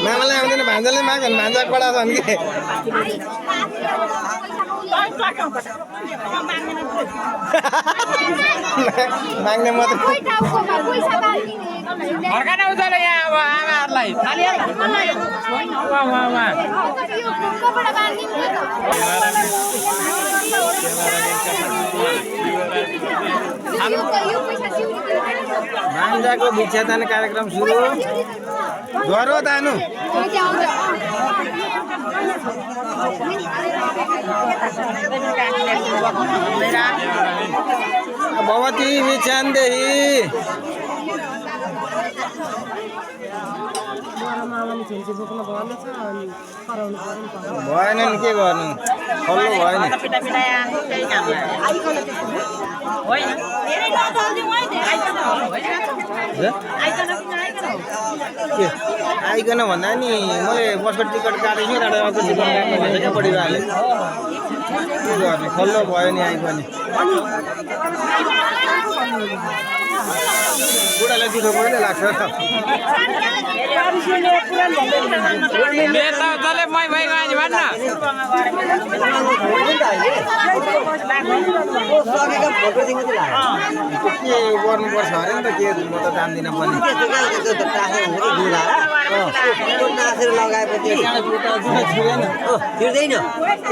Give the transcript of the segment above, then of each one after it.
मामालाई आउँदैन भान्जाले माग्छन् भान्जा कडा छन् कि माग्ने मात्रै फर्कान आउँछ र यहाँ अब आमाहरूलाई भान्जाको भिक्षादान कार्यक्रम सुरु गरो दानु भगवती भिक्षान्देही भएन नि के गर्नु खल्लो भएन के आइकन भन्दा नि मैले बसको टिकट काटेको छु राडाको टिकट काट्नु भन्छ क्या परिवारले के गर्ने खल्लो भयो नि आइ पनि बुढालाई दुःख परेले लाग्छ के गर्नुपर्छ अरे नि त के म त जान्दिनँ पनि लगाएपछि छिर्दैन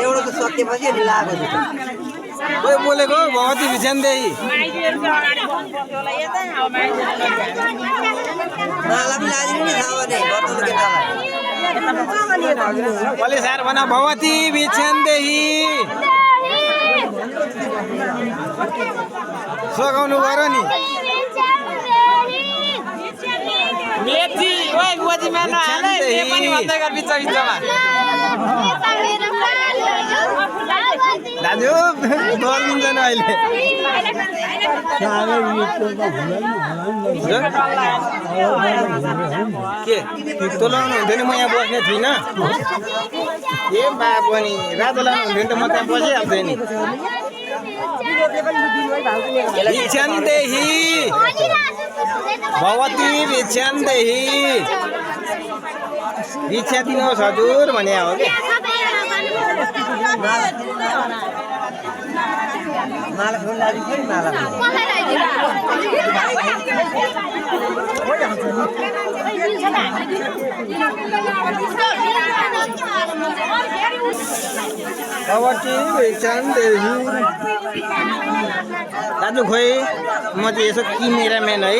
एउटा त सकेपछि लगाएको कोही बोलेको भगवती भिक्षान्देही कसले सार भन भगवती भिक्षान्देही सघाउनु गयो नि मेची ओइ बुझी मार्न हाले मे पनि भन्दै गर बिच बिचमा दाजु दलिन्छ नि अहिले के तोलाउनु हुन्थ्यो नि म यहाँ बस्ने थिइनँ ए बा पनि रातो लाउनु हुन्थ्यो नि त म त्यहाँ बसिहाल्थेँ नि भिक्षान्देही भगवती भिक्षान्देही भिक्षा दिनुहोस् हजुर भने हो कि माला फुल लाग्छ नि माला भगवती भिक्षान्देही दाजु खोइ म चाहिँ यसो क्यामेराम्यान है